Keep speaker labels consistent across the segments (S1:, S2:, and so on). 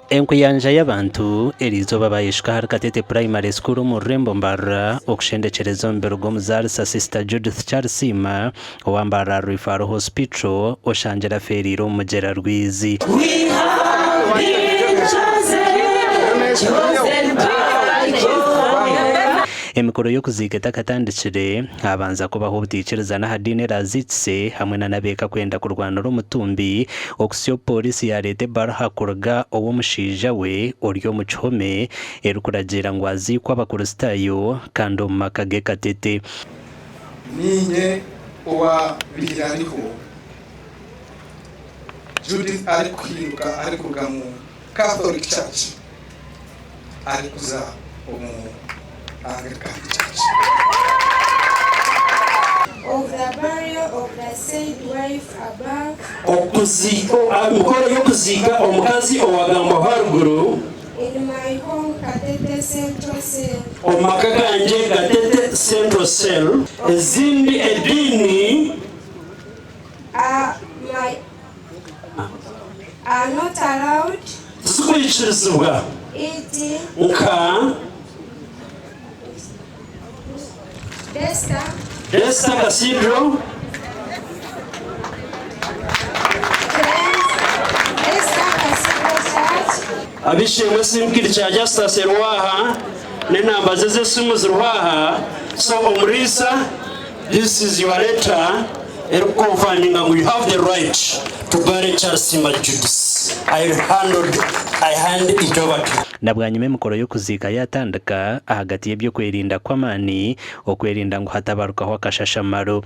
S1: Enkuyanja y'abantu eriizooba bayeshuka ahari Katete Primary School omu rurembo Mbarara okushendekyereza omubiri gw'omuzarisa Sister Judith Kyarisiima owa Mbarara Referral Hospital oshangire afeereire omu mugyera Rwizi. Emikoro y'okuziika etakatandikire, habanza kubaho obutaikirizana aha diini eraaziikise hamwe na n'abeeka kwenda kurwanira omutumbi okuhitsya obu pooriisi yaareeta ebaruha kuruga ow'omushaija we ori omu kihome erikuragiira ngu aziikwe Abakristaayo kandi omu maka ge Katete.
S2: Niinye owa Bihirariho, Judith arikuhinduka arikuruga mu Catholic Church arikuza omu Anglican Church.
S3: Of the burial of the said wife above.
S4: Emikoro y'okuziika omukazi owagambwaho aharuguru.
S3: In my home Katete Central Cell.
S4: Omu maka gangye Gatete Central Cell. Ezindi ediini.
S3: Are my are not allowed.
S4: Tizikwikirizibwa.
S3: E.t.
S4: Nka.
S3: Desta.
S4: Desta Cathedral.
S3: Friends, Desta Cathedral Church.
S4: Ab'eishe-emwe Simkiri kya Justus eriho aha, n'enamba ze z'esimu ziriho aha. So omuriisa, this is your letter erikukonfaminga ngu you have the right to bury Charles Simba Judith. I handed, I hand it over to you.
S1: Na bwanyima emikoro y'okuziika yaatandika ahagati y'eby'okwerinda kw'amaani okwerinda ngu hatabarukaho akashashamaro.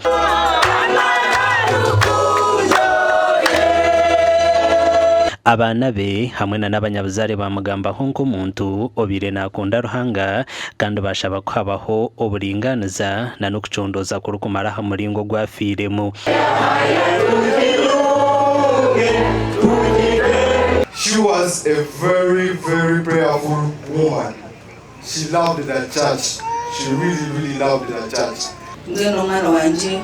S1: Abaana be hamwe na n'abanyabuzaare baamugambaho nk'omuntu obaire naakunda Ruhanga kandi baashaba ku habaho oburingaaniza na n'okucondooza kurikumara aha muringo ogu afiiremu.
S2: She was a very very prayerful woman. She loved the church, she really really loved the church.
S5: Mbwenu omwana wangye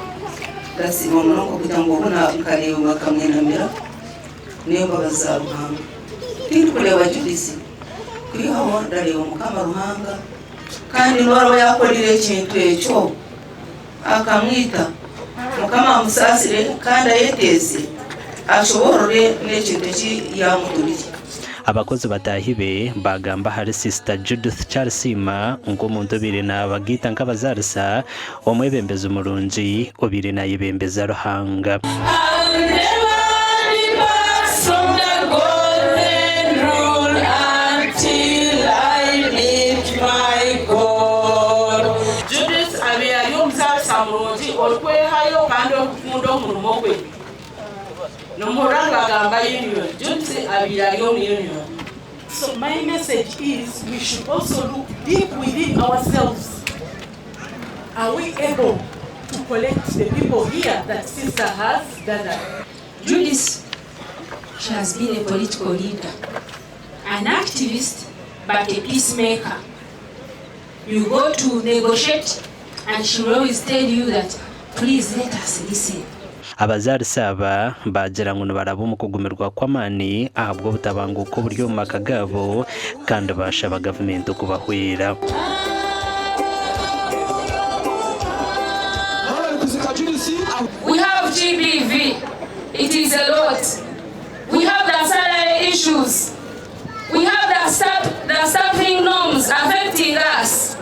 S5: ndasiima munonga kugira ngu obu nkareeba bakamwinamira n'embabazi za Ruhanga. Tindikureeba Judith kwihaho ndareeba Mukama Ruhanga kandi n'ou araba yaakorire ekintu ekyo akamwita, Mukama amusaasire kandi ayeteise ashoboorore n'ekintu eki yaamuturire.
S1: Abakozi bataahi be baagamba ahari Sister Judith Kyarisiima nk'omuntu obaire naabagaita nk'abazaarisa, omwebembezi murungi obaire naayebembeza Ruhanga.
S6: Judith abaire ari omuzaarisa murungi orikwehayo kandi orikukunda omurimo gwe. Nimuhurira nibagamba union, Judith abaire ari omu union.
S7: So my message is we should also look deep within ourselves, are we able to collect the people here that sister has gathered?
S8: Judith she has been a political leader, an activist but a peacemaker. You go to negotiate and she will always tell you that please let us listen.
S1: Abazaarisa aba baagira ngu nibaraba omu kugumirwa kw'amaani ahabw'obutabanguko oburi omu maka gaabo kandi baashaba gavumenti okubahwera.
S8: We have GBV, it is a lot. We have the salary issues. We have the staff, the staffing norms affecting us.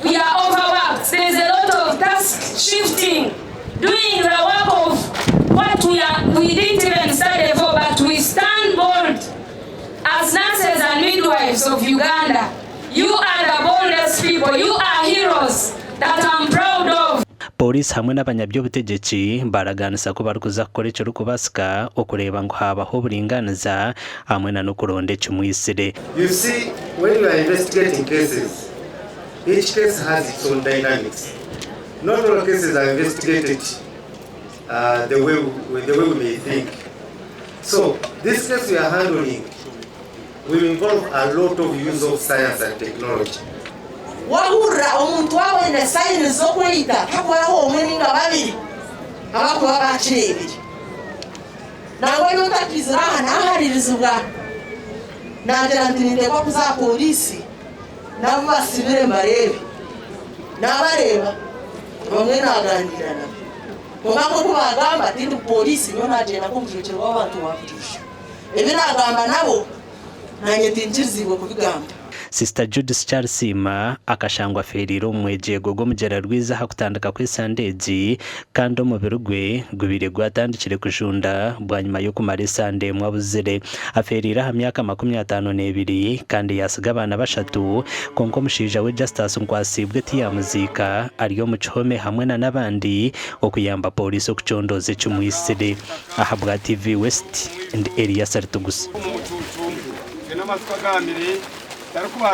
S8: We are overworked. There is a lot of task shifting, doing the work of what we are we didn't even study for, but we stand bold as nurses and midwives of Uganda. You are the boldest people. You are heroes that I'm proud of.
S1: Pooriisi hamwe n'abanyaby'obutegyeki baaragaanisa ku barikuza kukora ekirikubaasika okureeba ngu haabaho oburingaaniza hamwe na n'okuronda ekimwitsire.
S9: You see, when you are investigating cases, each case has its own dynamics. Not all cases are investigated uh, the, way we, the way we may think. So, this case we are handling will involve a lot of use of science and technology.
S10: Wahurira omuntu waaba aine sayini z'okweita hakubaho omwe ninga babiri abakuba baakireebire. Nangwa n'otakizire aha naaharirizibwa. Naagira nti ninteekwa kuza aha pooriisi n'abu basibire mbareebe. Naabareeba, bamwe naagaaniira nabo. Kwonka nk'oku baagamba tindi pooriisi nyowe naagyenda nk'omujwekyerwa w'abantu wa buriijo. Ebi naagamba nabo naanye tinkiriziibwe kubigamba.
S1: Sister Judith Kyarisiima akashangwa afeeriire omu mwegyeego gw'omugyera Rwizi aha kutandika kw'esande egi kandi omubiri gwe gubaire gwatandikire kujunda bwanyima y'okumara esande emwe abuzire. Afeeriire aha myaka 52 kandi yaatsiga abaana bashatu kwonka omushaija we Justus Nkwasiibwe tiyaamuziika ari omu kihome hamwe na n'abandi okuyamba pooriisi okucondooza ekimwitsire. Ahabwa TV West, ndi Elias Ritugusa.